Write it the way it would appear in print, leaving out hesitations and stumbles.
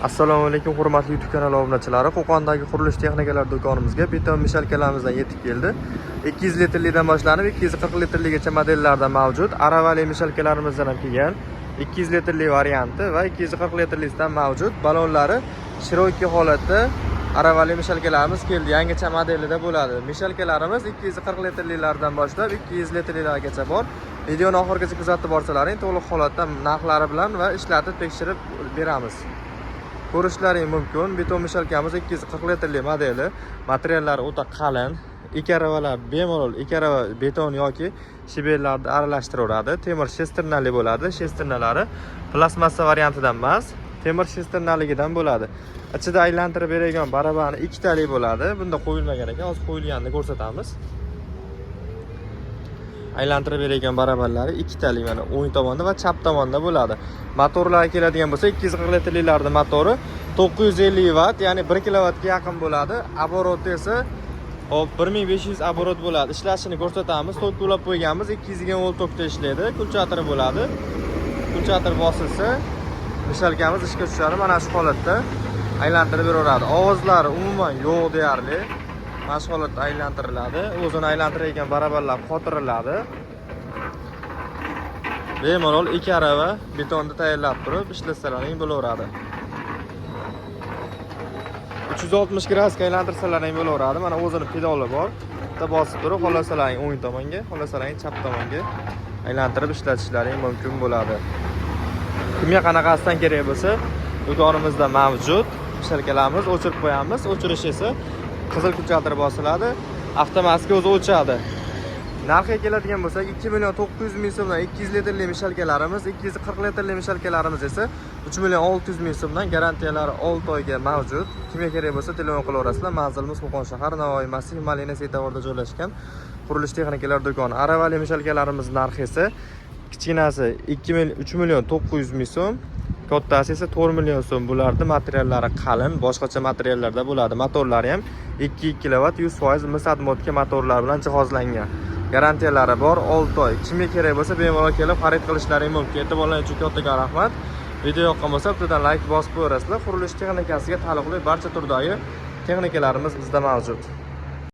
Assalomu alaykum, hurmatli YouTube kanali obunachilari. Qo'qondagi qurilish texnikalari do'konimizga beton мешалка larimiz yetib keldi. 200 litrlidan boshlanib 240 litrligacha modellarda mavjud. Aravali мешалка larimizdan ham kelgan. 200 litrli varianti va 240 litrlisidan mavjud. Balonlari широкий holatda aravali мешалка larimiz keldi. Yangicha modelida bo'ladi. Мешалка larimiz 240 litrlilardan boshlab 200 litrlilargacha bor. Videoni oxirigacha kuzatib borsalaring, to'liq holatda narxlari bilan va ishlatib tekshirib beramiz. Ko'rishlaring mumkin, beton мешалка miz 240 litrli modeli, materiallari o'ta qalin. Ikki aravalar bemalol ikki arava beton yoki щебень larni aralashtiraveradi. Temir шестерня li bo'ladi. Шестерня lari plastmassa variantidan emas, temir шестерня ligidan bo'ladi. Ichida aylantirib beradigan barabani ikkitali bo'ladi. Bunda qo'yilmagan ekan, hozir qo'yilganini ko'rsatamiz. Aylantirib beradigan barabanlari ikkitali, mana o'ng tomonda va chap tomonda bo'ladi. Motorlarga keladigan bo'lsa, 240 litrlilarni motori 950 vatt, ya'ni 1 kilovatga yaqin bo'ladi. Оборот i esa, hop, 1500 оборот bo'ladi. Ishlashini ko'rsatamiz. Tok ulab qo'yganmiz, 220 volt tokda ishlaydi. Включатель i bo'ladi. Включатель bosilsa, мешалка miz ishga tushadi. Mana shu holatda aylantirib beraveradi. Ovozlari umuman yo'q deyarli. Mana shu holatda aylantiriladi. O'zini aylantirayotgan barabanlar qotiriladi. Bemalol ikki arava betonni tayyorlab turib ishlasalaring bo'laveradi. 360 gradusga aylantirsalaring bo'laveradi. Mana o'zini pedali bor. Bitta bosib turib, xohlasalaring o'ng tomonga, xohlasalaring chap tomonga aylantirib ishlatishlaring mumkin bo'ladi. Kimga qanaqasidan kerak bo'lsa, do'konimizda mavjud. Мешалка larimiz o'chirib qo'yamiz. O'chirish esa qizil включатель bosiladi, avtomatik o'zi o'chadi. Narxiga keladigan bo'lsak, 2 million 900 ming so'mdan 200 litrli мешалка larimiz, 240 litrli мешалка larimiz esa 3 million 600 ming so'mdan, garantiyalari 6 oyga mavjud. Kimga kerak bo'lsa, telefon qilaverasizlar. Manzilimiz Qo'qon shahar, Navoiy Masih Malina svetoforida joylashgan qurilish texnikalar do'koni. Aravali мешалка larimiz narxi esa kichkinasi 2 million 3 million 900 ming so'm, kattasi esa 4 million so'm. Bularni materiallari qalin, boshqacha materiallarda bo'ladi. Motorlari ham 2 kilovat, 100% mis обмотка motorlar bilan jihozlangan. Garantiyalari bor 6 oy. Kimga kerak bo'lsa, bemalol kelib xarid qilishlaring mumkin. E'tiborlaring uchun kattakon rahmat. Video yoqqan bo'lsa, bittadan layk bosib qo'yasizlar. Qurilish texnikasiga taalluqli barcha turdagi texnikalarimiz bizda mavjud.